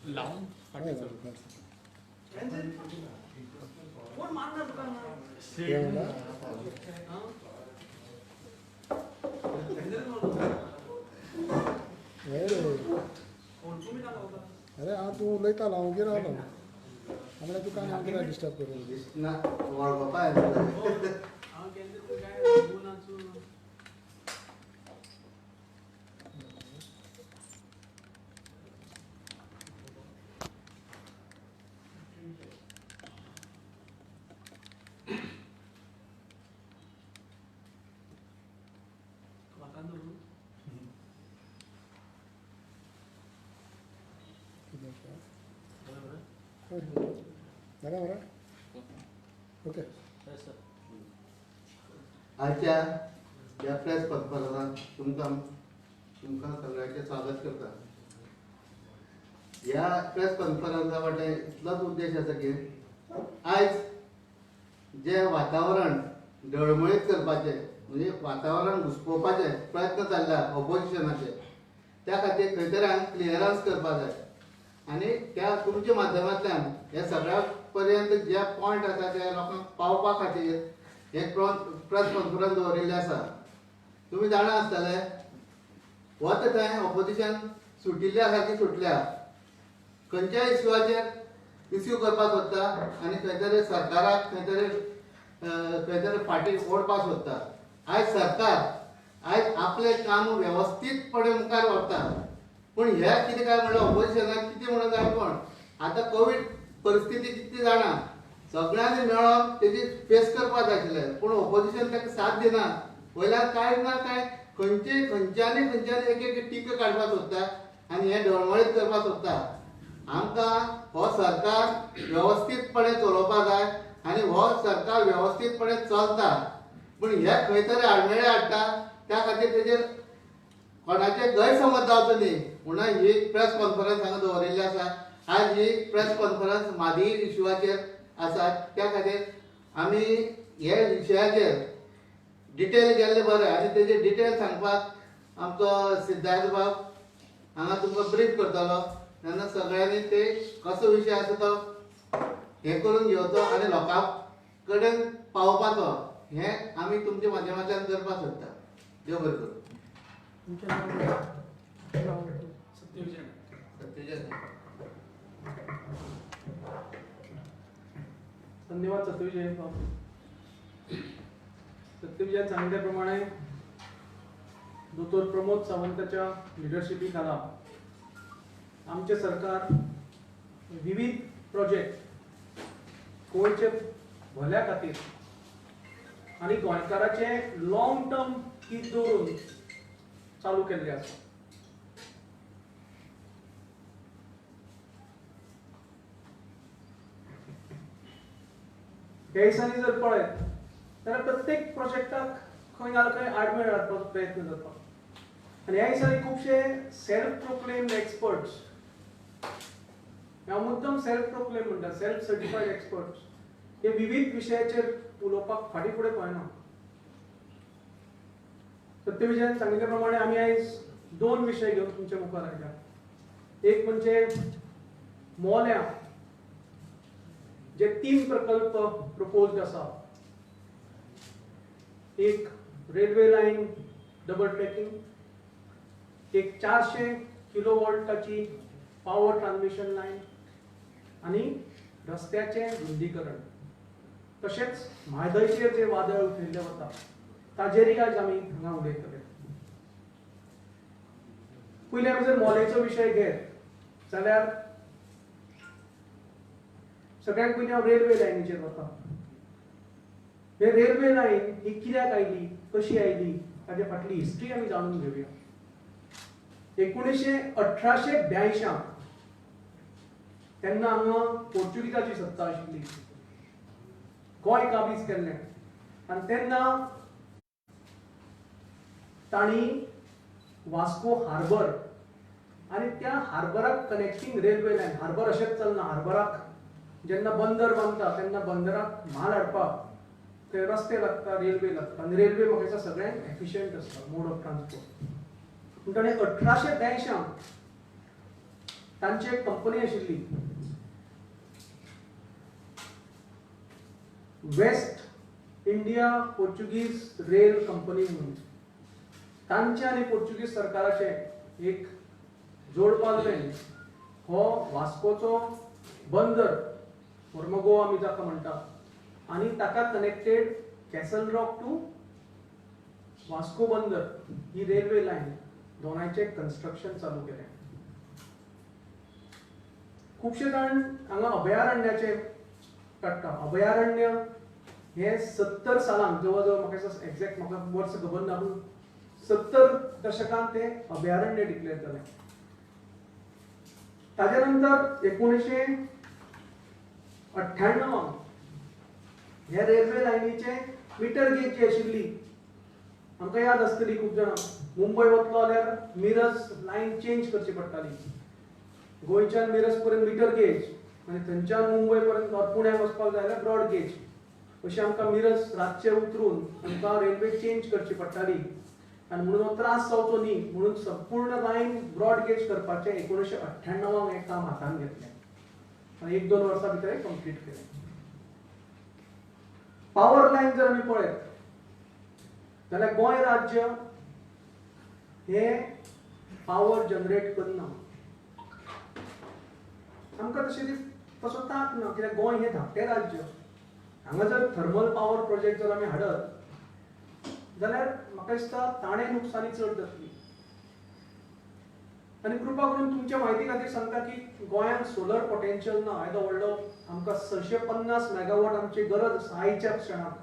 लावून अरे हांव तूं उलयता हांव ओगी रावलो आमच्या तुका हांव कित्याक डिस्टर्ब करूं. ना वळखपा येता. जालें मरे? ओके. आजच्या ह्या प्रेस कॉन्फरन्सात तुमकां तुमकां सगळ्यांचें स्वागत करता. ह्या प्रेस कॉन्फरन्सा फाटल्यान इतलोच उद्देश आसा की आयज जें वातावरण डळमळीत करपाचें म्हणजे वातावरण घुसपोवपाचे प्रयत्न चल्ला ऑपोजिशनाचे, त्या खातीर खंय तरी हांगा क्लियरन्स करपाक जाय आनी त्या तुमच्या माध्यमांतल्यान हे सगळ्या पर्यंत जे पॉयंट आसा ते लोकांक पावपा खातीर हे प्रेस कॉन्फरन्स दवरिल्लें आसा. तुमी जाणा आसतले वता थंय ऑपोजिशन सुटिल्ल्या सारकी सुटल्या, खंयच्याय इश्यूचेर इश्यू करपाक सोदता आनी खंय तरी सरकाराक खंय तरी फाटीं ओडपाक सोदता. आयज सरकार आयज आपलें काम वेवस्थीतपणे मुखार व्हरता, पूण हे कितें काय म्हणल्यार ऑपोजिशनाक कितें म्हणून जाय कोण आतां कोवीड परिस्थिती कितली जाणा, सगळ्यांनी मेळोन तेजी फेस करपाक जाय आशिल्लें, पूण ऑपोजिशन ताका साथ दिना. वयल्यान काय ना काय खंयचे खंयच्यानी खंयच्यानी एक एक टिका काडपाक सोदता आनी हें डळमळीत करपाक सोदता. आमकां हो सरकार वेवस्थीतपणे चलोवपाक जाय आनी हो सरकार वेवस्थीतपणे चलता, पूण हे खंय तरी आडमेळे हाडटा, त्या खातीर तेजेर कोणाचे गैरसमज जावचो न्ही म्हणून ही प्रेस कॉन्फरन्स हांगा दवरिल्ली आसा. आज ही प्रेस कॉन्फरन्स म्हादई इशुआचेर आसा, त्या खातीर आमी हे विशयाचेर डिटेल गेल्ले बरें आनी तेजे डिटेल सांगपाक आमचो सिद्धार्थ बाब हांगा तुमकां ब्रीफ करतलो. तेन्ना सगळ्यांनी ते कसो विशय आसा तो हें करून घेवचो आनी लोकां कडेन पावोवपाचो हें आमी तुमच्या माध्यमांतल्यान करपाक सोदता. देव बरें करूं. सत्यविजय. धन्यवाद सत्यविजय बाब. सत्यविजयान सांगितल्याप्रमाणे दोतोर प्रमोद सावंताच्या लिडरशिपी खाला आमचें सरकार विविध प्रोजेक्ट गोंयचे भल्या खातीर आनी गोंयकाराचें लॉंग टर्म हित दवरून चालू केल्ले आसा. ह्या दिसांनी जर पळयत जाल्यार प्रत्येक प्रोजेक्टाक खंय ना खंय आडमेळ हाडपाचो प्रयत्न जाता आनी ह्या दिसांनी खुबशे सेल्फ प्रोक्लेम्ड एक्सपर्ट्स, हांव मुद्दम सेल्फ प्रोक्लेम म्हणटा, सेल्फ सर्टिफायड एक्सपर्ट्स हे विविध विशयाचेर उलोवपाक फाटीं फुडें पळयना. सत्यविजयान सांगिल्ल्या प्रमाणे आमी आयज दोन विशय घेवन तुमच्या मुखार आयल्या. एक म्हणजे मोल्यां जे तीन प्रकल्प प्रपोज्ड आसा, एक रेल्वे लायन डबल ट्रॅकिंग, एक 400 किलो वोल्टाची पावर ट्रान्समिशन लायन आनी रस्त्याचें रुंदीकरण, तशेंच म्हादयचेर जे वादळ उठयल्लें वता ताजेरय आज आमी हांगा उलयतले. पयलीं आमी जर मोलेचो विशय घेत जाल्यार सगळ्यांत पयलीं हांव रेल्वे लायनीचेर वता. हे रेल्वे लायन ही कित्याक आयली, कशी आयली, ताजे फाटली हिस्ट्री आमी जाणून घेवया. 1882 तेन्ना हांगा पोर्चुगीजाची सत्ता आशिल्ली, गोंय काबीज केल्लें आनी तेन्ना तांणी वास्को हार्बर आनी त्या हार्बराक कनेक्टींग रेल्वे लायन, हार्बर अशेंच चलना, हार्बराक जेन्ना बंदर बांदता तेन्ना बंदराक म्हाल हाडपाक थंय रस्ते लागता, रेल्वे लागता आनी रेल्वे म्हाका दिसता सगळ्यांत एफिशियंट आसता मोड ऑफ ट्रान्सपोर्ट. पूण ताणें 1882 तांची एक कंपनी आशिल्ली West India Portuguese rail company म्हणून, तांचे आनी पोर्चुगीज सरकाराचें एक जोडपालवें हो वास्कोचो बंदर होर्मगो आमी जाका म्हणटा आनी ताका connected Castle Rock to Vasco बंदर ही रेल्वे लायन दोनांयचें कन्स्ट्रक्शन चालू केलें. खुबशे जाण हांगा अभयारण्याचे काडटा. अभयारण्य हे 70 सालान जवळ जवळ म्हाका दिसता एग्जॅक्ट म्हाका वर्स खबर ना, पूण 70 दशकान ते अभयारण्य डिक्लेअर जालें. ताजे नंतर 1998 हे रेल्वे लायनीचे मिटर गेज जी आशिल्ली आमकां याद आसतली खूब जाणां, मुंबय वतलो जाल्यार मिरज लायन चेंज करची पडटाली, गोंयच्यान मिरज पर्यंत मिटर गेज आनी थंयच्यान मुंबय पर्यंत पुण्याक वचपाक जाय जाल्यार ब्रॉड गेज, अशें आमकां मिरज रातचें उतरून आमकां रेल्वे चेंज करची पडटाली आनी म्हणून हो त्रास जावचो न्ही म्हणून संपूर्ण लायन ब्रॉड गेज करपाचें 1998 हें काम हातान घेतलें आनी 1-2 वर्सां भितर हें कंप्लीट केलें. पावर लायन जर आमी पळयत जाल्यार गोंय राज्य हें पावर जनरेट करना, आमकां तशें तसो तांक ना कित्याक गोंय हें धाकटें राज्य. हांगा जर थर्मल पावर प्रोजेक्ट जर आमी हाडत जाल्यार म्हाका दिसता ताणें नुकसानी चड जातली. आनी कृपा करून तुमच्या म्हायती खातीर सांगता की गोंयांत सोलर पोटेन्शियल ना, येदो व्हडलो आमकां 650 मेगावॉट आमची गरज आसा आयच्या क्षणाक.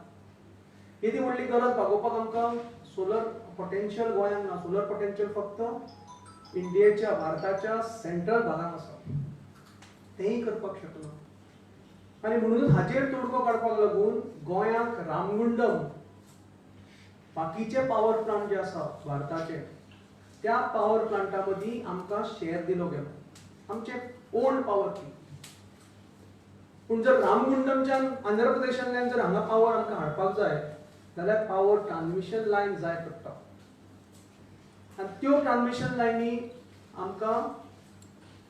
येदी व्हडली गरज भागोवपाक आमकां सोलर पोटेन्शियल गोंयांत ना. सोलर पोटेन्शियल फक्त इंडियेच्या भारताच्या सेंट्रल भागांत आसा, तेंय करपाक शकना. आनी म्हणूनच हाचेर तोडगो काडपाक लागून गोंयांक रामगुंडम बाकीचे पावर प्लांट जे आसा भारताचे त्या पावर प्लांटा मदीं आमकां शेअर दिलो गेलो, आमचे ओन पावर ती. पूण जर रामगुंडमच्यान आंध्र प्रदेशांतल्यान जर हांगा पावर आमकां हाडपाक जाय जाल्यार पावर ट्रान्समिशन लायन जाय पडटा आनी त्यो ट्रान्समिशन लायनी आमकां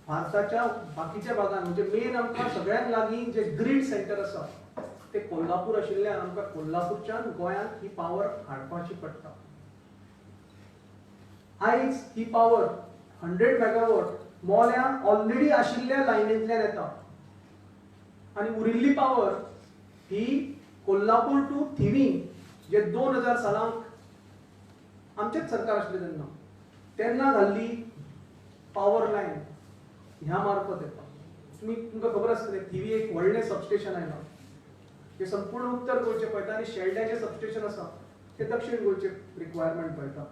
भारताच्या बाकीच्या भागान म्हणजे मेन आमकां सगळ्यांत लागीं जे ग्रीड सेंटर आसा ते कोल्हापूर आशिल्ल्यान आमकां कोल्हापूरच्यान गोंयांत ही पावर हाडपाची पडटा. आयज ही पावर 100 मेगावॉट मोल्यां ऑलरेडी आशिल्ल्या लायनींतल्यान येता आनी उरिल्ली पावर ही कोल्हापूर टू थिवी जे 2000 सालांक आमचेच सरकार आशिल्लें तेन्ना तेन्ना घाल्ली पावर लायन ह्या मार्फत येता. तुमी तुमकां खबर आसतलें थिवी एक व्हडलें सबस्टेशन आयलां जे संपूर्ण उत्तर गोंयचें पळयता आनी शेल्ड्याचें सबस्टेशन आसा तें दक्षिण गोंयचें रिक्वायरमेंट पळयता.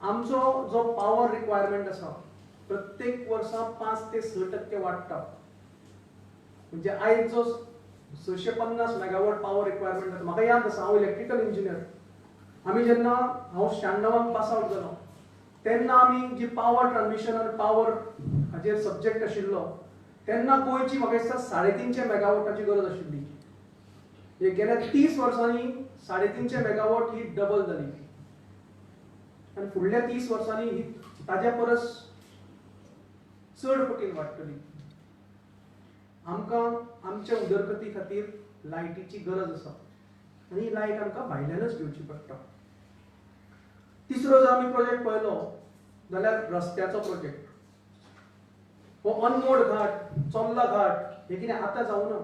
आमचो जो पावर रिक्वायरमेंट आसा प्रत्येक वर्सा 5 ते 6% वाडटा. म्हणजे आयज जो 650 मेगावॉट पावर रिक्वायरमेंट आसा, म्हाका याद आसा हांव इलेक्ट्रिकल इंजिनियर, आमी जेन्ना हांव 96 पास आवट जालो तेन्ना आमी जी पावर ट्रान्समिशन आनी पावर हाचेर सब्जेक्ट आशिल्लो तेन्ना गोंयची म्हाका दिसता 350 मेगावॉटाची गरज आशिल्ली. हे गेल्या 30 वर्सांनी 350 मेगावॉट ही डबल जाली आनी फुडल्या 30 वर्सांनी ही ताज्या परस चड पटीन वाडटली. आमकां आमच्या उदरगती खातीर लायटीची गरज आसा आनी ही लायट आमकां भायल्यानच घेवची पडटा. तिसरो जर आमी प्रोजेक्ट पळयलो जाल्यार रस्त्याचो प्रोजेक्ट. हो अनमोड घाट, चोर्ला घाट हे कितें आतां जावना.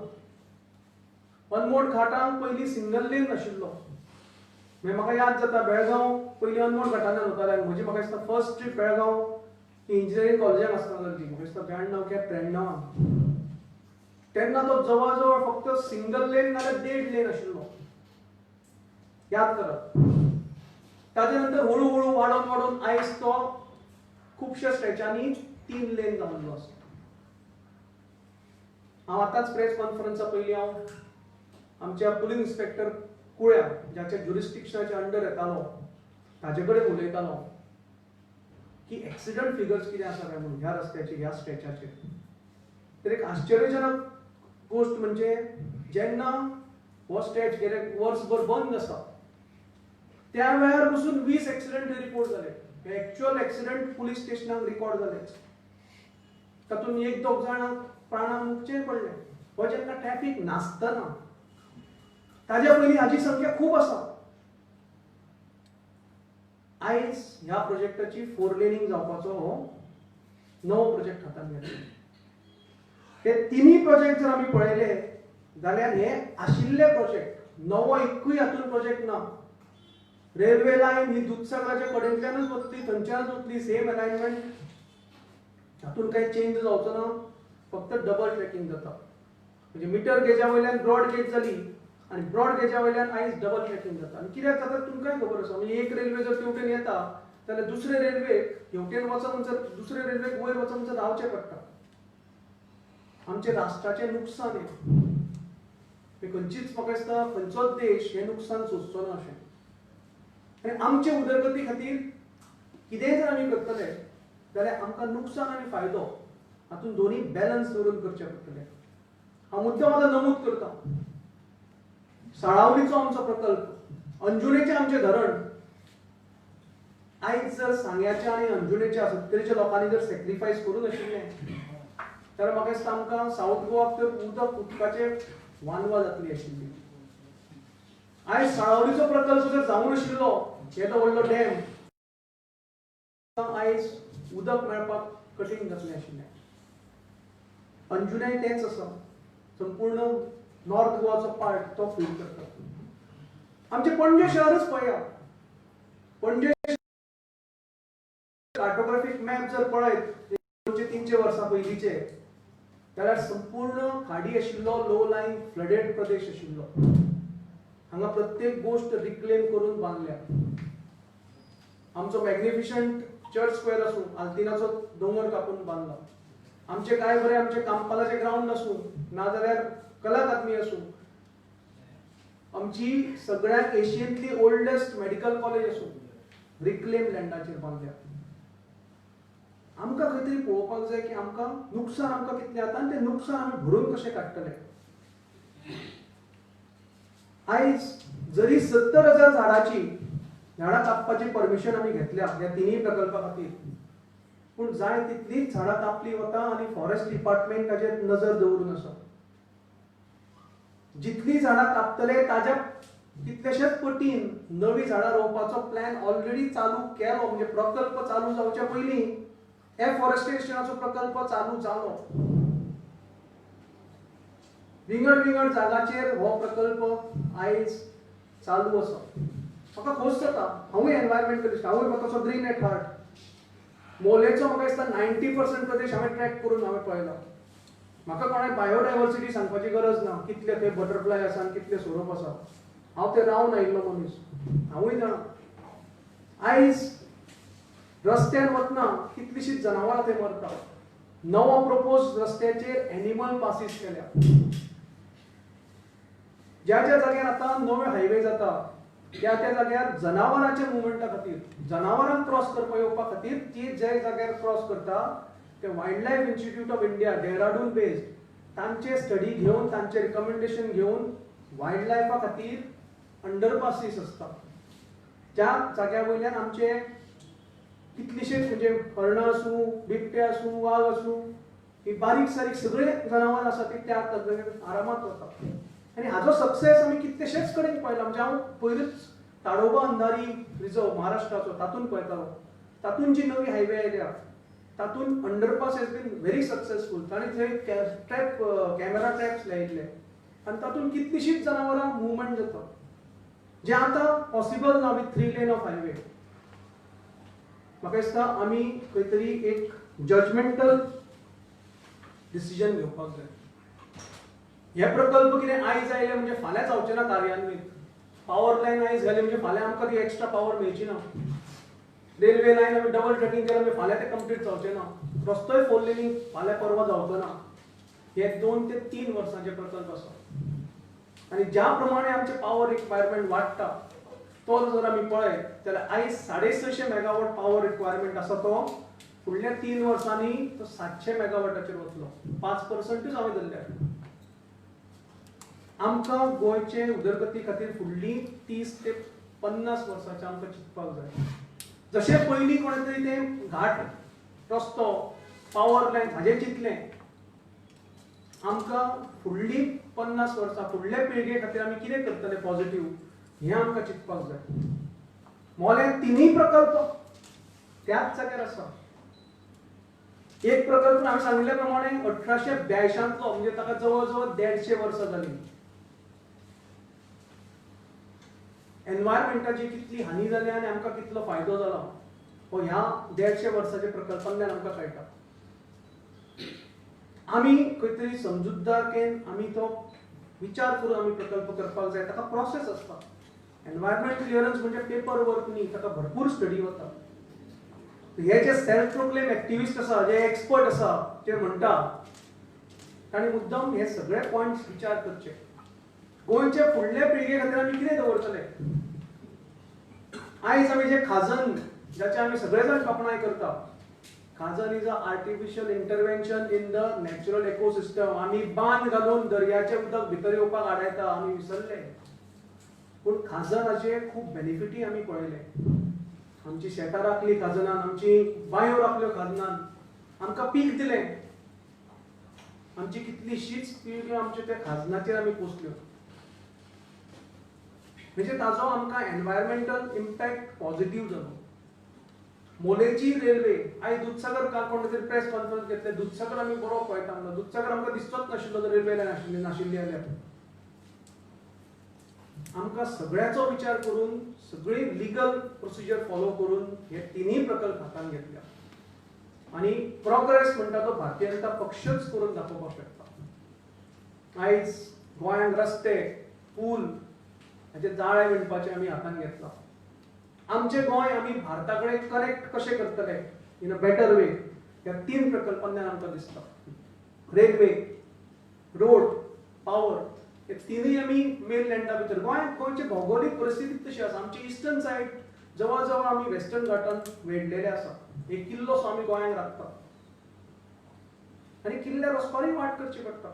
अनमोड घाटांक पयलीं सिंगल लेन नाशिल्लो. मागीर म्हाका याद जाता बेळगांव पयलीं अनमोड घाटांतल्यान वताले. म्हजी म्हाका दिसता फर्स्ट ट्रीप बेळगांव ही इंजिनियरींग कॉलेजाक आसतना जाली, म्हाका दिसता 92 किंवा 93. तेन्ना तो जवळ जवळ फक्त सिंगल लेन नाल्यार 1.5 लेन आशिल्लो, याद करात. ताजे नंतर हळू हळू वाडोवन वाडोवन आयज तो खुबश्या स्ट्रेचांनी 3 लेन जाल्लो आसा. हांव आतांच प्रेस कॉन्फरन्सा पयलीं हांव आमच्या पुलीस इन्स्पेक्टर कुळ्या ज्याच्या ज्युरिस्डिक्शनाच्या अंडर येतालो ताजे कडेन उलयतालो की एक्सिडंट फिगर्स कितें आसा काय म्हणून ह्या रस्त्याचेर, ह्या स्ट्रेचाचेर. तर एक आश्चर्यजनक गोश्ट म्हणजे जेन्ना हो स्ट्रेच गेले वर्सभर बंद आसा त्या वेळार पसून 20 एक्सिडंट रिपोर्ट जाले. एक्चुअल एक्सिडंट पुलीस स्टेशनाक रिकॉर्ड जाले. तातूंत एक दोग जाणांक प्राणाक मुकचें पडलें. हो जेन्ना ट्रॅफीक नासतना, ताज्या पयलीं हाजी संख्या खूब आसा. आयज ह्या प्रोजेक्टाची फोर लेनिंग जावपाचो हो नवो प्रोजेक्ट हातांत घेतला. ते तिनूय प्रोजेक्ट जर आमी पळयले जाल्यार हे आशिल्ले प्रोजेक्ट, नवो एकूय हातूंत प्रोजेक्ट ना. रेल्वे लायन ही दुधसागराच्या कडेंतल्यानूच वतली, थंयच्यानच वतली, सेम अलायनमेंट, हातूंत कांय चेंज जावचो ना, फक्त डबल ट्रॅकिंग जाता. म्हणजे मिटर गेजा वयल्यान ब्रॉड गेज जाली आनी ब्रॉड गेजा वयल्यान आयज डबल ट्रॅकिंग जाता. आनी कित्याक जाता तुमकांय खबर आसा. म्हणजे एक रेल्वे जर तेवटेन येता जाल्यार दुसरे रेल्वेक हेवटेन वचप म्हणसर, दुसरे रेल्वेक वयर वचप म्हणसर रावचें पडटा. आमचें राष्ट्राचें नुकसान हें खंयचीच, म्हाका दिसता खंयचोच देश हें नुकसान सोंसचो ना अशें. आनी आमचे उदरगती खातीर कितेंय जर आमी करतले जाल्यार आमकां नुकसान आनी फायदो हातूंत दोनूय बॅलन्स दवरून करचें पडटलें. हांव मुद्दम आतां नमूद करता, साळावलीचो आमचो प्रकल्प, अंजुणेचें आमचें धरण, आयज जर सांग्याच्या आनी अंजुणेच्या सत्तरीच्या लोकांनी जर सॅक्रिफायस करूं नाशिल्लें जाल्यार म्हाका दिसता आमकां सावथ गोवाक तर उदकाचें वानवा जातली आशिल्ली. आयज साळावलीचो प्रकल्प जर जावं नाशिल्लो, येदो व्हडलो डॅम, आयज उदक मेळपाक कठीण जातलें आशिल्लें. अंजुणें तेंच आसा, संपूर्ण नॉर्थ गोवाचो पार्ट तो फील करता. आमचें पणजे शहरच पळया, पणजे कार्टोग्राफीक मॅप जर पळयत 200-300 वर्सां पयलींचे जाल्यार संपूर्ण खाडी आशिल्लो, लो लायंग फ्लडेड प्रदेश आशिल्लो. हांगा प्रत्येक गोश्ट रिक्लेम करून बांदल्या. आमचो मॅग्निफिशंट चर्च स्क्वेअर आसूं, आल्तिनाचो दोंगर कापून बांदला. आमचे काय बरें आमचे कांपालाचे ग्रावंड आसूं, नाजाल्यार कला अकादमी आसूं, आमची सगळ्यात एशियेंतली ओल्डेस्ट मेडिकल कॉलेज आसूं, रिक्लेम लँडाचेर बांदल्या. आमकां खंय तरी पळोवपाक जाय की आमकां नुकसान आमकां कितलें जाता आनी तें नुकसान आमी भरून कशें काडटले. आयज जरी 70,000 झाडां कापपाची परमिशन आमी घेतल्या ह्या तिनूय प्रकल्पा खातीर, पूण जाय तितलीच झाडां कापली वता आनी फॉरेस्ट डिपार्टमेंट ताचेर नजर दवरून आसा. जितली झाडां कापतले ताज्या कितलेशेच पटीन नवी झाडां रोवपाचो प्लॅन ऑलरेडी चालू केलो. म्हणजे प्रकल्प चालू जावच्या पयलीं एफॉरेस्टेशनाचो प्रकल्प चालू जालो. विंगड विंगड जागाचेर हो प्रकल्प आयज चालू आसा. म्हाका खोस जाता, हांवूय एनवायरमेंटलिस्ट, हांवूय म्हाका तसो ग्रीन एट हार्ट. मोलेचो म्हाका दिसता 90% प्रदेश हांवें ट्रॅक करून हांवें पळयला. म्हाका कोणाक बायोडायवर्सिटी सांगपाची गरज ना, कितले थंय बटरफ्लाय आसा आनी कितले सोरोप आसा. हांव ते रावन आयिल्लो मनीस, हांवूय जाणा. आयज रस्त्यान वतना कितलीशींच जनावरां थंय मरता. नवो प्रपोज रस्त्याचेर एनिमल पासीस केल्या. ज्या ज्या जाग्यार आतां नवे हायवे जाता त्या त्या जाग्यार जनावरांच्या मुवमेंटा खातीर, जनावरांक क्रॉस करपा येवपा खातीर, ती ज्या जाग्यार क्रॉस करता ते Wild Life Institute of India, Dehradun based, तांचे स्टडी घेवन, तांचे रिकमेंडेशन घेवन वायल्ड लायफा खातीर अंडरपासीस आसता. ज्या जाग्या वयल्यान आमचे कितलीशेच, म्हणजे हरणां आसूं, बिबटे आसूं, वाग आसूं, ही बारीक सारीक सगळे जनावरां आसा ती त्या जाग्यार आरामात वता. आनी हाजो सक्सेस आमी कितलेशेच कडेन पळयला. म्हणजे हांव पयरूच ताडोबा अंधारी रिजर्व महाराष्ट्राचो तातूंत पळयतालो, तातूंत जी नवी हायवे आयल्या तातूंत underpass has been very successful. तांणी थंय ट्रॅप, कॅमेरा ट्रॅप्स लायिल्ले आनी तातूंत कितलीशींच जनावरां मुवमेंट जाता, जें आतां पॉसिबल ना with 3 lane of highway. म्हाका दिसता आमी खंय तरी एक जजमेंटल डिसिजन घेवपाक जाय. हे प्रकल्प कितें आयज आयले म्हणजे फाल्यां जावचे ना कार्यान्वीत. पावर लायन आयज घाली म्हणजे फाल्यां आमकां ती एक्स्ट्रा पावर मेळची ना. रेल्वे लायन आमी डबल ट्रॅकिंग केलं म्हणजे फाल्यां ते कंप्लीट जावचे ना. रस्तोय फोर लेनिंग फाल्यां परवां जावचो ना. हे 2 ते 3 वर्सांचे प्रकल्प आसा आनी ज्या प्रमाणे आमचे पावर रिक्वायरमेंट वाडटा तो जर आमी पळयत जाल्यार आयज 650 मेगावॉट पावर रिक्वायरमेंट आसा तो फुडल्या 3 वर्सांनी तो 700 मेगावॉटाचेर वतलो. 5%च हांवें धरल्या. आमकां गोंयचे उदरगती खातीर फुडलीं 30 ते 50 वर्सांचे आमकां चिंतपाक जाय. जशें पयलीं कोणें तरी तें घाट रस्तो पावर लायन हाजें चिंतलें, आमकां फुडलीं 50 वर्सां फुडल्या पिळगे खातीर आमी कितें करतले पॉझिटीव हें आमकां चिंतपाक जाय. मोल्यां तिनूय प्रकल्प त्याच जाग्यार आसा. एक प्रकल्प हांवें सांगिल्ल्या प्रमाणे 1882 म्हणजे ताका जवळ जवळ 150 वर्सां जालीं. एनवायरमेंटाची कितली हानी जाली आनी आमकां कितलो फायदो जाला हो ह्या 150 वर्साच्या प्रकल्पांतल्यान आमकां कळटा. आमी खंय तरी समजूतदारकेन आमी तो विचार करून आमी प्रकल्प करपाक जाय. ताका प्रोसेस आसता. एनवायरमेंट क्लियरन्स म्हणजे पेपर वर्क न्ही, ताका भरपूर स्टडी वता. हे जे सेल्फ प्रोक्लेम एक्टिविस्ट आसा, जे एक्सपर्ट आसा, जे म्हणटा तांणी मुद्दम हे सगळे पॉयंट्स विचार करचे. गोंयचे फुडल्या पिळगे खातीर आमी कितें दवरतले? आयज आमी जे खाजन, जाचे आमी सगळे जाण तोखणाय करता, खाजन is a artificial intervention in the natural ecosystem. आमी बांद घालून दर्याचें उदक भितर येवपाक आडायता, आमी विसरले. पूण खाजनाचे खूब बेनिफिटी आमी पळयले. आमची शेतां राखली खाजनान, आमची बांयो राखल्यो खाजनान, आमकां पीक दिलें. आमची कितलीशीच पिळग्यो आमच्या त्या खाजनाचेर आमी पोसल्यो. म्हणजे ताजो आमकां एनवायरमेंटल इम्पॅक्ट पॉझिटीव जालो. मोलेची रेल्वे, आयज दुदसागर काल कोण तरी प्रेस कॉन्फरन्स घेतले, दुदसागर आमी बरो पळयता म्हणलो. दुदसागर आमकां दिसचोच नाशिल्लो जर रेल्वे लायन नाशिल्ली जाल्यार. आमकां सगळ्याचो विचार करून सगळी लिगल प्रोसिजर फॉलो करून हे तिनूय प्रकल्प हातान घेतल्या आनी प्रोग्रेस म्हणटा तो भारतीय जनता पक्षच करून दाखोवपाक शकता. आयज गोंयांत रस्ते, पूल हाचे जाळें विणपाचें आमी हातान घेतलां. आमचें गोंय आमी भारता कडेन कनेक्ट कशें करतले इन अ बेटर वे ह्या 3 प्रकल्पांतल्यान आमकां दिसता. रेल्वे, रोड, पावर हे तिनूय आमी मेन लँडा भितर. गोंयची भौगोलीक परिस्थिती तशी आसा. आमची इस्टर्न सायड जवळ जवळ आमी वेस्टर्न घाटान वेडलेले आसा. एक किल्लोसो आमी गोंयांक राखता आनी किल्ल्यार वचपाकूय वाट करची पडटा.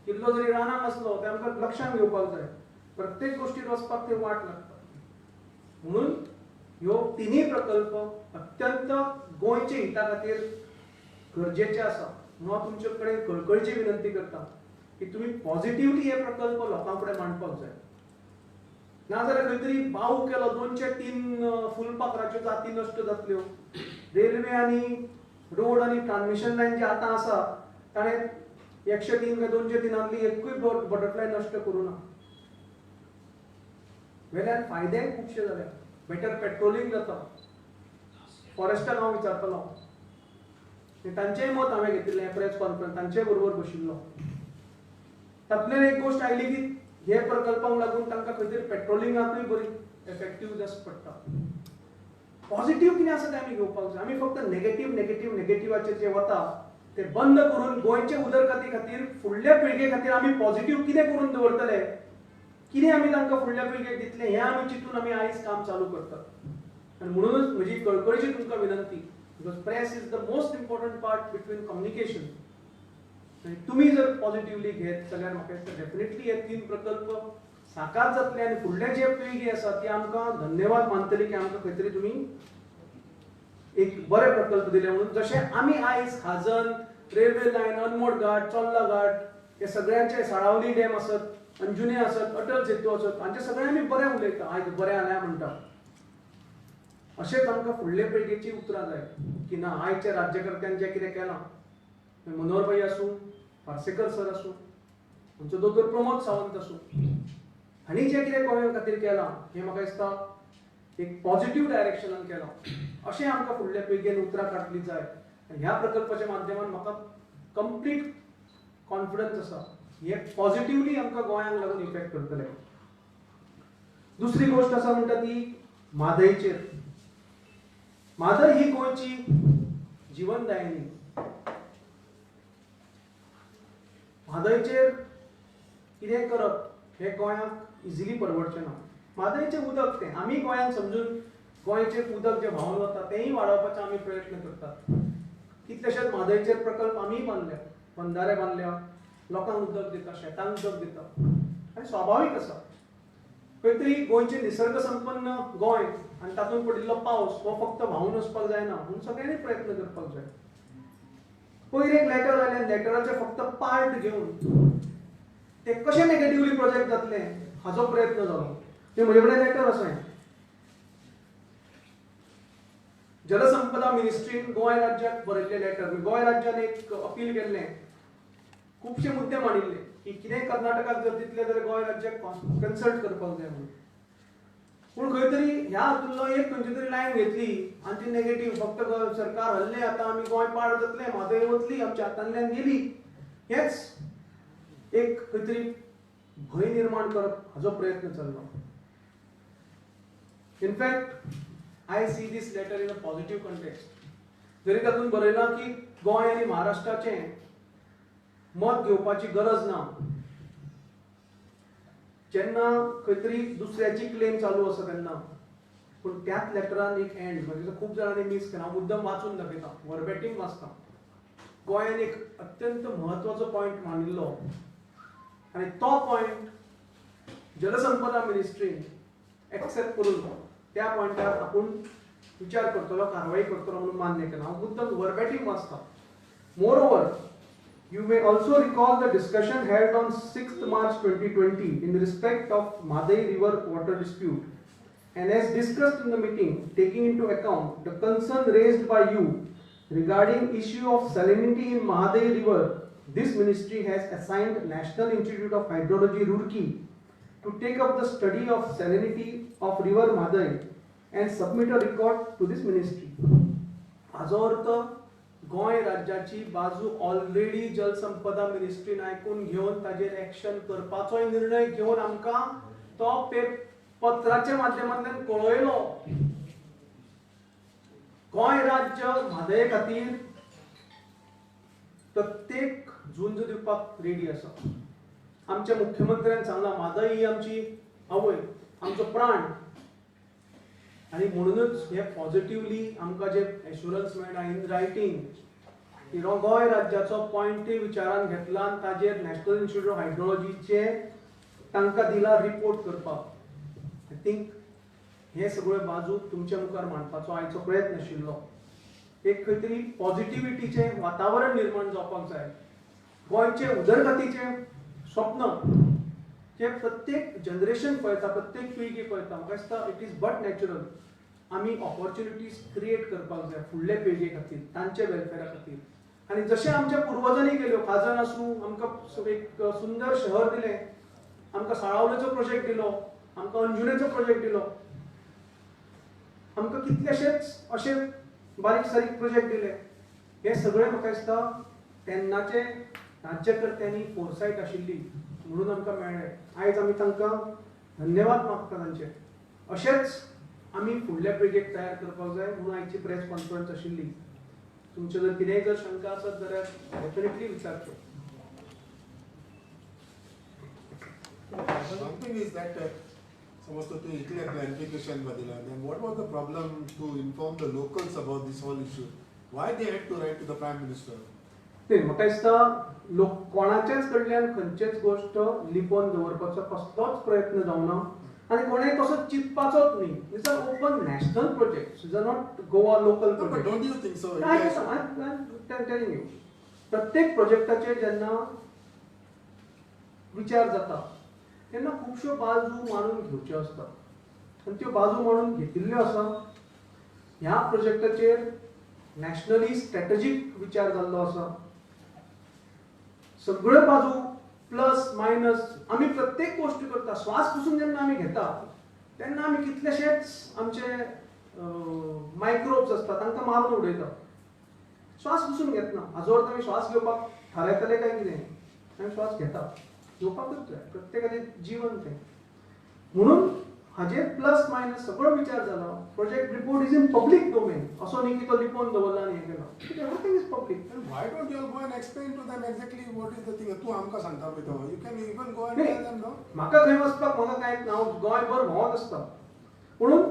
किल्लो जरी रानांक आसलो ते आमकां लक्षांत घेवपाक जाय. प्रत्येक गोश्टीर वचपाक ते वाट लागता. म्हणून ह्यो तिनूय प्रकल्प अत्यंत गोंयच्या हिता खातीर गरजेचे आसा. म्हणून हांव तुमचे कडेन कळकळीची विनंती करता की तुमी पॉझिटिवली हे प्रकल्प लोकां फुडें मांडपाक जाय. नाजाल्यार खंय तरी बाऊ केलो, 2-3 फुलपाखराच्यो जाती नश्ट जातल्यो. रेल्वे आनी रोड आनी ट्रान्समिशन लायन जे आतां आसा ताणें 103 काय 203 एकूय बटरफ्लाय नश्ट करूं ना. वेल्यान फायदेय खुबशे जाले. बेटर पेट्रोलिंग जाता. फॉरेस्टाक हांव विचारतलो, तांचेय मत हांवें घेतिल्लें प्रेस कॉन्फरन्स तांचे बरोबर बशिल्लो. तातूंतल्यान एक गोश्ट आयली की हे प्रकल्पांक लागून तांकां खंय तरी पेट्रोलिंगाकूय बरी एफेक्टीव जास्त पडटा. पॉझिटीव कितें आसा तें आमी घेवपाक जाय. आमी फक्त नेगेटीव नेगेटीव नेगेटिवाचेर जे वता ते बंद करून गोंयचे उदरगती खातीर फुडल्या पिळगे खातीर आमी पॉझिटीव कितें करून दवरतले, कितें आमी तांकां फुडल्या पिळगेक दितले हें आमी चिंतून आमी आयज काम चालू करतात. आनी म्हणूनच म्हजी कळकळीची तुमकां विनंती, because press is the most important part between communication. आनी तुमी जर पॉझिटिवली घेत जाल्यार म्हाका दिसता डेफिनेटली हे 3 प्रकल्प साकार जातले आनी फुडले जे पिळगी आसा ती आमकां धन्यवाद मानतली की आमकां खंय तरी तुमी एक बरे प्रकल्प दिले म्हणून. जशें आमी आयज खाजन, रेल्वे लायन, अनमोड घाट, चोर्ला घाट हे सगळ्यांचे, साळावली डॅम आसत, अंजुने आसत, अटल सेतू आसत, हांचे सगळे आमी बरें उलयता, आयज बरें जालें म्हणटा. अशेंच आमकां फुडले पिळगेची उतरां जाय की ना आयच्या राज्यकर्त्यान जें कितें केलां, मनोहर भाई आसूं, पार्सेकर सर आसूं, आमचो दोतोर प्रमोद सावंत आसूं, हांणी जें कितें गोंया खातीर केलां हें म्हाका दिसता एक पॉझिटीव डायरेक्शनान केलां. अशें आमकां फुडल्या पिळगेन उतरां काडली जाय. ह्या प्रकल्पाच्या माध्यमान म्हाका कंप्लीट कॉन्फिडन्स आसा हे पॉझिटिवली आमकां गोंयांक लागून इफेक्ट करतले. दुसरी गोश्ट आसा म्हणटा ती म्हादयचेर. म्हादय ही गोंयची जिवनदायिनी. म्हादयचेर कितें करप हें गोंयांक इजिली परवडचें ना. म्हादयचें उदक तें आमी गोंयांत समजून गोंयचें उदक जें व्हांवन वता तेंय वाडोवपाचो आमी प्रयत्न करतात. कितलेशेच म्हादयचेर प्रकल्प आमीय बांदल्या, बंधारे बांदल्या, लोकांक उदक दिता, शेतांक उदक दिता. आनी स्वाभावीक आसा, खंय तरी गोंयचें निसर्ग संपन्न गोंय आनी तातूंत पडिल्लो पावस हो फक्त व्हांवून वचपाक जायना म्हणून सगळ्यांनी प्रयत्न करपाक जाय. पयर एक लेटर आयलें, लेटराचे फक्त पार्ट घेवन ते कशें नेगेटिवली प्रोजेक्ट जातले हाचो प्रयत्न जालो. ते म्हजे कडेन लेटर आसा. जलसंपदा मिनिस्ट्रीन गोंय राज्याक बरयल्लें लेटर. गोंय राज्यान एक अपील केल्लें, खुबशे मुद्दे मांडिल्ले की कितेंय कर्नाटकाक जर दितले जाल्यार गोंय राज्याक कन्सल्ट करपाक जाय म्हणून. पूण खंय तरी ह्या हातूंतलो एक खंयची तरी लायन घेतली आनी ती नेगेटीव, फक्त सरकार हल्ले, आतां आमी गोंय पाड जातलें, म्हादय वतली, आमच्या हातांतल्यान गेली, हेच एक खंय तरी भंय निर्माण करप हाचो प्रयत्न चल्लो. In fact I see this letter in a positive context. जरी तातूंत बरयलां की गोंय आनी महाराष्ट्राचें मत घेवपाची गरज ना, जेन्ना खंय तरी दुसऱ्याची क्लेम चालू आसा तेन्ना, पूण त्याच लेटरान एक एंड म्हणजे खूब जाणांनी मीस केला. हांव मुद्दम वाचून दाखयता, वर्बेटीम वाचता. गोंयान एक अत्यंत म्हत्वाचो पॉयंट मांडिल्लो आनी तो पॉयंट जलसंपदा मिनिस्ट्रीन एक्सेप्ट करून त्या पॉयंटार आपूण विचार करतलो, कारवाई करतलो म्हणून मान्य केला. हांव मुद्दम वर्बेटीम वाचता. Moreover, you may also recall the discussion held on 6th March 2020 in respect of Mhadei River water dispute, and as discussed in the meeting, taking into account the concern raised by you regarding issue of salinity in Mhadei River, this ministry has assigned National Institute of Hydrology, Roorkee, to take up the study of salinity of river Mhadei and submit a report to this ministry. हाजो अर्थ गोंय राज्याची बाजू already जलसंपदा मिनिस्ट्रीन आयकून घेवन ताजेर action करपाचोय निर्णय घेवन आमकां तो पत्राच्या माध्यमांतल्यान कळयलो. गोंय राज्य म्हादये खातीर प्रत्येक झुंज दिवपाक रेडी आसा. आमच्या मुख्यमंत्र्यान सांगलां, म्हादय ही आमची आवय, आमचो प्राण, आनी म्हणूनच हे पॉझिटिवली आमकां जे एश्युरन्स मेळटा इन रायटींग की गोंय राज्याचो पॉयंटय विचारान घेतला आनी ताजेर नॅशनल इन्स्टिट्यूट ऑफ हायड्रोलॉजीचे तांकां दिला रिपोर्ट करपाक. I think हे सगळ्यो बाजू तुमच्या मुखार मांडपाचो आयचो प्रयत्न आशिल्लो. एक खंय तरी पॉझिटिविटीचें वातावरण निर्माण जावपाक जाय. गोंयचे उदरगतीचें स्वप्न जे प्रत्येक जनरेशन पळयता, प्रत्येक पिळगी पळयता, म्हाका दिसता it is but natural आमी ऑपॉर्च्युनिटीज क्रिएट करपाक जाय फुडले पिळगे खातीर, तांचे वेलफेरा खातीर. आनी जशें आमच्या पुर्वजांनी केल्यो, खाजन आसूं, आमकां एक सुंदर शहर दिलें, आमकां साळावलेचो प्रोजेक्ट दिलो, आमकां अंजुनेचो प्रोजेक्ट दिलो, आमकां कितलेशेच अशे बारीक सारीक प्रोजेक्ट दिले. हे सगळे म्हाका दिसता तेन्नाचे राज्यकर्त्यांनी फोरसायट आशिल्ली म्हणून आमकां मेळ्ळें. आयज आमी तांकां धन्यवाद मागता तांचे. अशेंच आमी फुडल्या पिळगेक तयार करपाक जाय म्हणून आयची प्रेस कॉन्फरन्स आशिल्ली. तुमच्यो जर कितेंय जर शंका आसत जाल्यार definitely विचारच्यो. One thing is that समज तूं इतलें clarification दिलां, then what was the problem to inform the locals about this whole issue? Why they had to write to the Prime Minister? न्ही, म्हाका दिसता लोक कोणाच्याच कडल्यान खंयचेच गोश्ट लिपोवन दवरपाचो कसलोच प्रयत्न जावना आनी कोणेय तसो चिंतपाचोच न्ही. This are open national project, is are not Goa local No, but project. don't you think so? I telling you, प्रत्येक प्रोजेक्टाचेर जेन्ना विचार जाता तेन्ना खुबश्यो बाजू मांडून घेवच्यो आसता आनी त्यो बाजू मांडून घेतिल्ल्यो आसा. ह्या प्रोजेक्टाचेर नॅशनली स्ट्रॅटजीक विचार जाल्लो आसा. सगळ्यो बाजू प्लस मायनस आमी प्रत्येक गोश्ट करता. श्वास पसून जेन्ना आमी घेता तेन्ना आमी कितलेशेच आमचे मायक्रोब्स आसता तांकां मारून उडयता. श्वास पसून घेतना हाजो अर्थ आमी श्वास घेवपाक थारायतले काय कितें? आमी श्वास घेता, घेवपाकूच जाय, प्रत्येकाचें जीवन तें. म्हणून हाजेर प्लस मायनस सगळो विचार जाला. Project report is in public domain, असो न्ही की तो लिपोवन दवरला आनी हें केलां. Everything is public. Then why don't you all go and explain to them exactly what is the thing? तूं आमकां सांगता पळय तो. You can even go and tell them, no? म्हाका खंय वचपाक म्हाका कांयच ना, हांव गोंयभर भोंवत आसता. म्हणून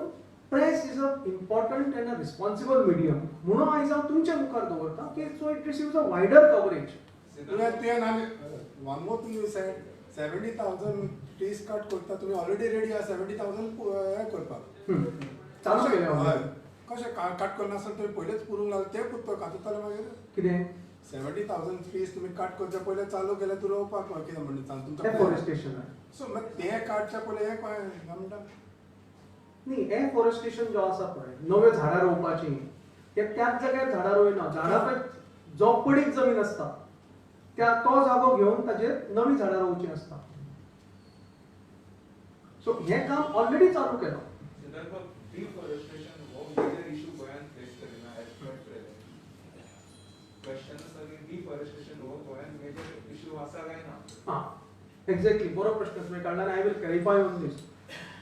Press is a important and a responsible medium म्हणून आयज हांव तुमच्या मुखार दवरता की so it receives a wider coverage. तुवें आनी one more thing you said, 70,000 trees cut करता तुमी, ऑलरेडी रेडी आहा 70,000 हें करपाक. चालू केलें. हय, कशें कट करनासतना तुमी पयलेच पुरूंक लागले ते पुरतो कातताले मागीर. कितें? 70,000 ट्रीज तुमी कट करचे पयले चालू केले तूं रोवपाक, कितें म्हणटा तुमचो? डेफॉरेस्टेशन. सो मागीर ते काडच्या पयले हें कळ्ळें म्हणटा. न्ही, एफॉरेस्टेशन जो आसा पळय, नव्यो झाडां रोवपाची, ते त्याच जाग्यार झाडां रोयना. झाडां पळय, जो पडीक जमीन आसता त्या तो जागो घेवन ताजेर नवी झाडां रोवची आसता. सो हें काम ऑलरेडी चालू केलां. डिफॉरेस्टेशन हो मेजर इशू गोंयांत फेस करिना एज पर प्रेझेंट. क्वेश्चन आसा की डिफॉरेस्टेशन हो गोंयांत मेजर इशू आसा काय ना? हां, एक्झॅक्टली, बरो प्रश्न तुवें काडला आनी I will clarify on this.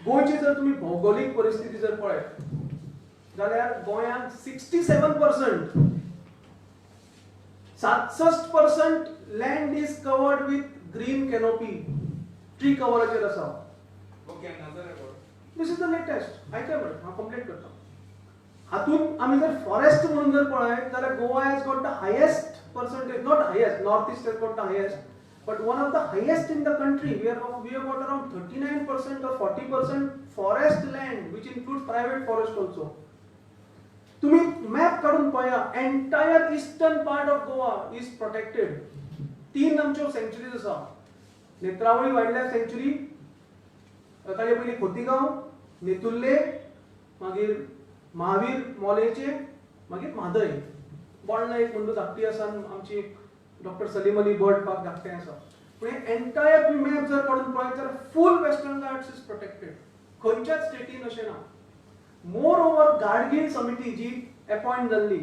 गोंयची जर तुमी भौगोलीक परिस्थिती जर पळयत जाल्यार गोंयांत 67%, 67% land is covered with green canopy, tree कवराचेर आसा. हो केन्नाचो record? This is the latest. आयकय मरे, हांव कंप्लीट करता. हातूंत आमी जर फॉरेस्ट म्हणून जर पळयत जाल्यार Goa has got the highest percentage, not highest, North East has got the highest, but one of the highest in the country. We have got around 39% or 40% forest land, which includes private forest also. तुम्ही map काडून पळया, entire eastern part of Goa is protected. तीन आमच्यो sanctuaries आसा, Netravali wild life sanctuary, ताजे पयलीं खोतीगांव, नेतुर्ले, मागीर महावीर मोलेचे, मागीर म्हादय. बोंडला एक म्हणून धाकटी आसा आनी आमची doctor Salim Ali bird park धाकटें आसा. पूण एंटायर तुमी मॅप जर काडून पळयत जाल्यार full Western Ghats is protected. खंयच्याच स्टेटीन अशें ना. मोर ओवर, गाडगीळ समिती जी अपॉयंट जाल्ली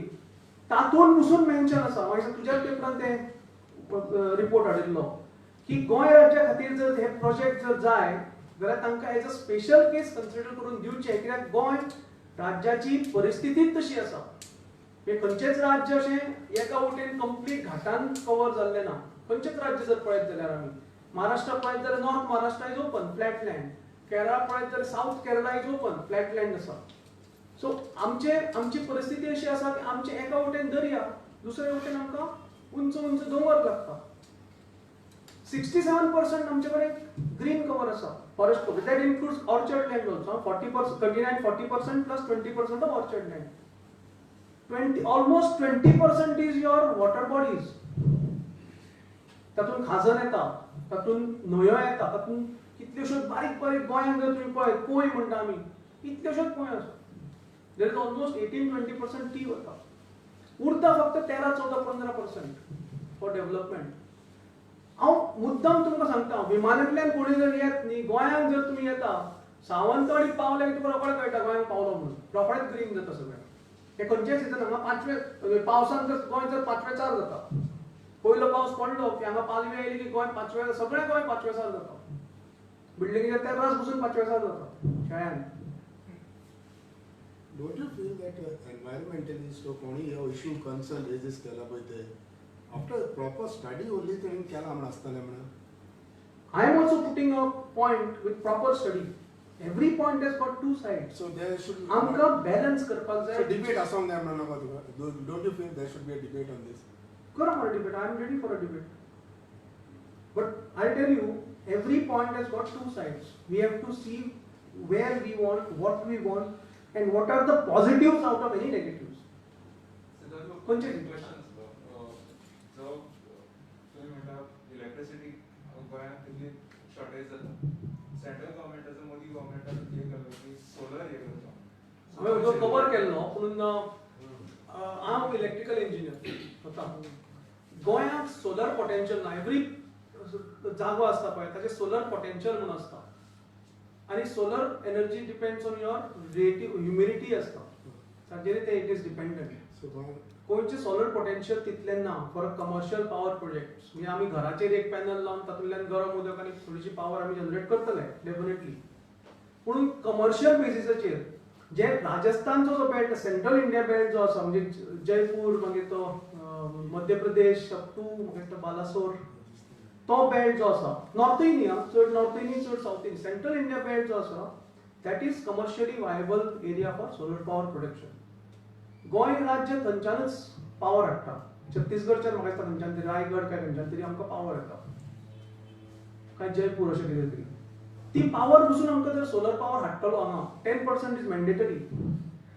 तातूंत पसून मेन्शन आसा. मागीर तुज्याच पेपरान ते रिपोर्ट हाडिल्लो की गोंय राज्या खातीर जर हे प्रोजेक्ट जर जाय जाल्यार तांकां as a special case consider करून दिवचें, कित्याक गोंय राज्याची परिस्थितीच तशी आसा. हे खंयचेच राज्य अशें एका वटेन कंप्लीट घाटान कवर जाल्लें ना. खंयचेच राज्य जर पळयत जाल्यार, आमी महाराष्ट्र पळयत जाल्यार North Maharashtra is open flat land. Kerala पळयत जाल्यार South Kerala is open flat land आसा. सो आमचे आमची परिस्थिती अशी आसा की आमचे एका वटेन दर्या, दुसरे वटेन आमकां उंच उंच दोंगर लागता. 67% आमचे कडेन ग्रीन कवर आसा, forest cover. That includes orchard land also. 40%, 39, 40% plus 20% of orchard land, 20, almost 20% is your water bodies. तातूंत खाजन येता, तातूंत न्हंयो येता, तातूंत कितल्योश्योच बारीक बारीक, गोंयांत जर तुमी पळयत, पोंय म्हणटा आमी, कितल्योश्योच पोंयो आसा. There is almost 18-20% ती वता. उरता फक्त 13, 14, 15% फॉर डेव्हलपमेंट. हांव मुद्दाम तुमकां सांगता, विमानांतल्यान कोणी जर येत न्ही, गोंयांत जर तुमी येता, सावंतवाडी पावले की तुका रोखडें कळटा गोंयांत पावलो म्हणून. रोखडेंच ग्रीन जाता सगळें. हे खंयच्याय सिजन हांगा पांचवे पावसान जर गोंय जर पांचवेचार जाता, पयलो पावस पडलो की हांगा पालवी आयली की गोंय पांचवे, सगळें गोंय पांचवेचार जाता. बिल्डिंगेच्या तेर्रास पसून पांचवेचार जाता शेळ्यान. Don't you feel that environmentalist or कोणी हो इशू कन्सर्न रेजीस केला पळय, ते आफ्टर प्रॉपर स्टडी only तेणी केला म्हण आसतलें म्हणून? I am also putting a point with proper study. Every point has got two sides. So there should आमकां बॅलन्स करपाक जाय. सो डिबेट आसोंक जाय म्हणून नाका तुका? Don't you feel there should be a debate on this? करा मरे debate. I am ready for a debate. But I tell you, every point has got two sides. We have to see where we want, what we want, and what are the positives out of any negatives. खंयचे? Question जो तुमी म्हणटा, electricity गोंयांत तितली shortage जाता. Central गव्हर्मेंटाचो, Modi गव्हर्मेंटाचो हे केलो की सोलर हे करता. हांवें जो कवर केल्लो, पूण हांव इलेक्ट्रिकल इंजिनियर स्वता. गोंयांत सोलर पोटेन्शियल ना. एवरी जागो आसता पळय, ताचें सोलर पोटेन्शियल म्हणून आसता आनी solar energy depends on your relative humidity आसता, ताजेर ते it is dependent. So Goem गोंयचें सोलर पोटेन्शियल तितलें ना for a commercial power project. म्हणजे आमी घराचेर एक पॅनल लावन तातूंतल्यान गरम उदक आनी थोडीशी पावर आमी जनरेट करतले डेफिनेटली, पूण कमर्शियल बेसिसाचेर जे राजस्थानचो जो बेल्ट, सेंट्रल इंडिया बेल्ट जो आसा, म्हणजे जयपूर, मागीर तो मध्य प्रदेश अप टू मागीर तो बालासोर, तो बेल्ट जो आसा, नॉर्थूय न्ही आं, चड नॉर्थूय न्ही, चड सावथूय, सेंट्रल इंडिया बेल्ट जो आसा, That is commercially viable area for solar power production. Goa राज्य थंयच्यानच पावर हाडटा. छत्तीसगडच्यान म्हाका दिसता खंयच्यान तरी, रायगड काय खंयच्यान तरी आमकां पावर येता, काय जयपूर अशें कितें तरी. ती पावर पसून आमकां जर सोलर पावर हाडटलो हांगा, 10% is mandatory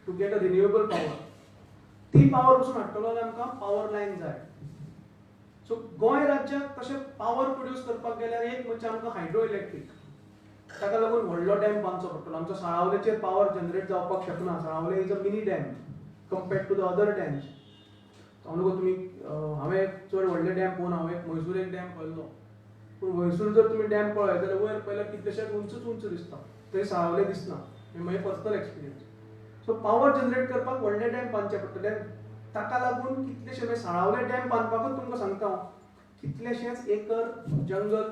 to get a renewable power. ती पावर पसून हाडटलो जाल्यार आमकां पावर लायन जाय. सो गोंय राज्याक तशें पावर प्रोड्यूस करपाक गेल्यार एक म्हणजे आमकां हायड्रो इलेक्ट्रीक, ताका लागून व्हडलो डॅम बांदचो पडटलो. आमचो साळावलेचेर पावर जनरेट जावपाक शकना. Salaulim is a mini dam compared to the other dams. हांव नको तुमी, हांवें चड व्हडले डॅम पळोवन, हांवें एक म्हैसूर एक डॅम पळयल्लो, पूण म्हैसूर जर तुमी डॅम पळयत जाल्यार वयर पळयल्यार कितलेशेच उंचूच उंच दिसता, थंय साळावले दिसना. हें म्हजें personal experience. So power generate करपाक व्हडले डॅम बांदचे पडटले. ताका लागून कितलेशे, मागीर साळावले डॅम बांदपाकूच तुमकां सांगता हांव, कितलेशेच एकर जंगल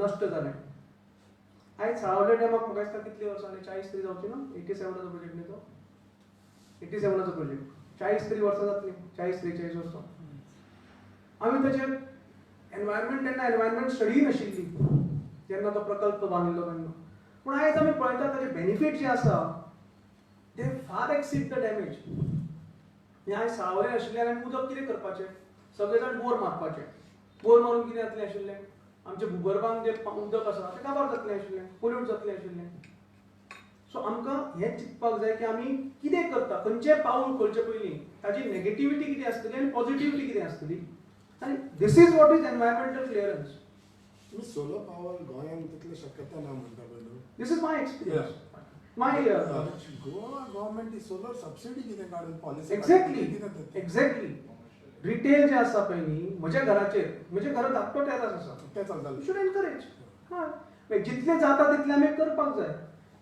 नश्ट जालें. आयज साळावले डॅमाक म्हाका दिसता कितलीं वर्सां जालीं, 40 तरी जावची ना? 87आचो प्रोजेक्ट न्ही तो? 87आचो प्रोजेक्ट, 40 तरी वर्सां जातलीं, 40-43 वर्सां. आमी ताचेर एनवायरमेंट, तेन्ना एनवायरमेंट स्टडी नाशिल्ली जेन्ना तो प्रकल्प बांदिल्लो तेन्ना. पूण आयज आमी पळयता ताचे बेनिफीट जे आसा ते फार एक्सीड the damage. हें आयज साळावले आशिल्ल्यान आमी उदक कितें करपाचें? सगळे जाण बोर मारपाचे. बोर मारून कितें जातलें आशिल्लें? आमच्या भुगर्भान जें उदक आसा तें काबार जातलें आशिल्लें, पोल्यूट जातलें आशिल्लें. सो आमकां हें चिंतपाक जाय की आमी कितें करता, खंयचें पावल करचे पयलीं ताजी नेगेटिविटी कितें आसतली आनी पॉझिटिविटी कितें आसतली. आनी this is what is environmental clearance. तुमी सोलर पावर गोंयांत तितली शक्यता ना म्हणटा पळय न्हू? This is my experience, my Goa government solar subsidy कितें काडून पॉलिसी? Exactly, exactly. रिटेल जे आसा पळय न्ही, म्हज्या घराचेर, म्हज्या घरात धाकटो टेरास आसा. तें चलतालें. Should encourage. हय, जितलें जाता तितलें आमी करपाक जाय.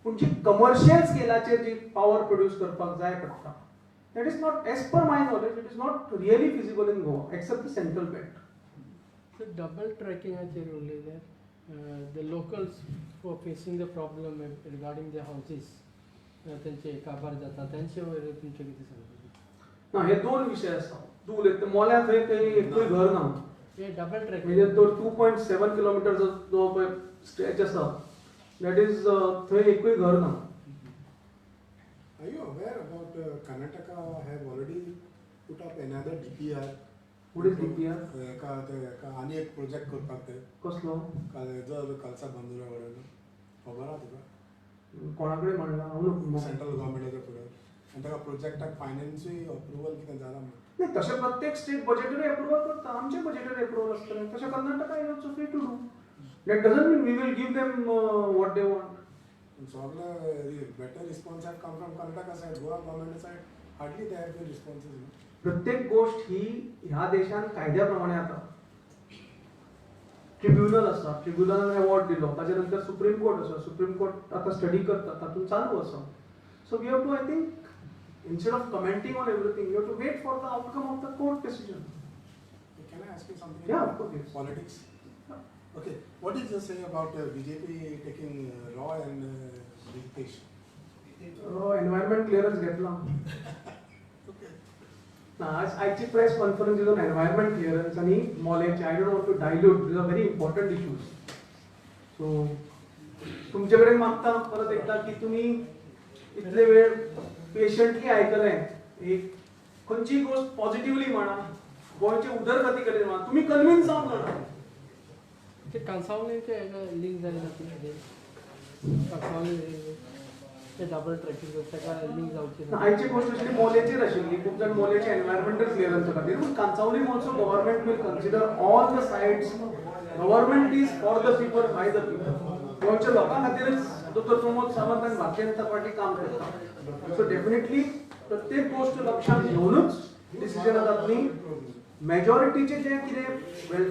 पूण जी कमर्शियल स्केलाचेर जी पावर प्रोड्यूस करपाक जाय पडटा, that is not, as per my knowledge, it is not really feasible in Goa except the central belt. So double tracking उलयले, the locals who are facing the problem regarding the houses, तेंचे काबार जाता, तेंचे वयर तुमचें कितें सांगता? ना, हे दोन विशय आसा. तूं उलयता मोल्या थंय थंय एकूय घर ना. हे डबल ट्रॅकिंग. म्हणजे तो 2.7 किलोमिटरचो जो पळय स्ट्रेच आसा, that is थंय एकूय घर ना. Are you aware about Karnataka have already put up another DPR? What is DPR? एका ते एका आनी एक प्रोजेक्ट करपाक ते. कसलो? हेजो कलसा बंदुरा कडेन, खबर आहा तुका? कोणा कडेन म्हणलां हांव? सेंट्रल गव्हर्मेंटाच्या फुडें आनी ताका प्रोजेक्टाक फायनान्सूय अप्रुवल कितें जालां म्हण. नाही, तशें प्रत्येक स्टेट बजेटरी अप्रुवल करता. आमचें बजेटरी अप्रुवल आसतलें, तशें Karnataka is also free to do. That doesn't mean we will give them what they want. सगळे better response have come from Karnataka side. Goa government side hardly there have been responses. प्रत्येक गोष्ट ही ह्या देशान कायद्या प्रमाणे आता. Tribunal आसा, ट्रिब्युनलान award दिलो, ताच्या नंतर सुप्रीम कोर्ट आसा, सुप्रीम कोर्ट आतां स्टडी करता, तातूंत चालू आसा. So we have to, I think, instead of commenting on everything, you have to wait for the outcome of the court decision. Can I ask you something? Yeah, of course, yes. Politics. Okay. What did you say about BJP taking Roy and Ritesh? Environment clearance घेतला. Okay. ना, आज आयची press conference is on environment clearance आनी मोलेचे. I don't want to dilute, these are very important issues. So तुमचे कडेन मागता परत एकदा की तुमी इतले वेळ पेशंटली आयकलें. एक खंयचीय गोश्ट पॉझिटिवली म्हणा, गोंयचे उदरगती कडेन म्हणा, तुमी कन्विन्स जावंक जाणा. ते कांसावले लिंक जालें ना ते कांसावले ते डबल ट्रॅकिंग ताका लिंक जावचें ना? आयची गोश्ट आशिल्ली मोलेचेर आशिल्ली. खूब जाण मोलेचे एनवायरमेंटल क्लियरन्सा खातीर. पूण Cansaulim also government will consider all the sides. Government is for the people, by the people. गोंयच्या लोकां खातीरच दोतोर प्रमोद सावंत आनी भारतीय जनता पार्टी काम करता. सो डेफिनेटली प्रत्येक गोश्ट लक्षात घेवनूच डिसिजनां जातलीं. मेजॉरिटीचें जें कितें वेलफेअर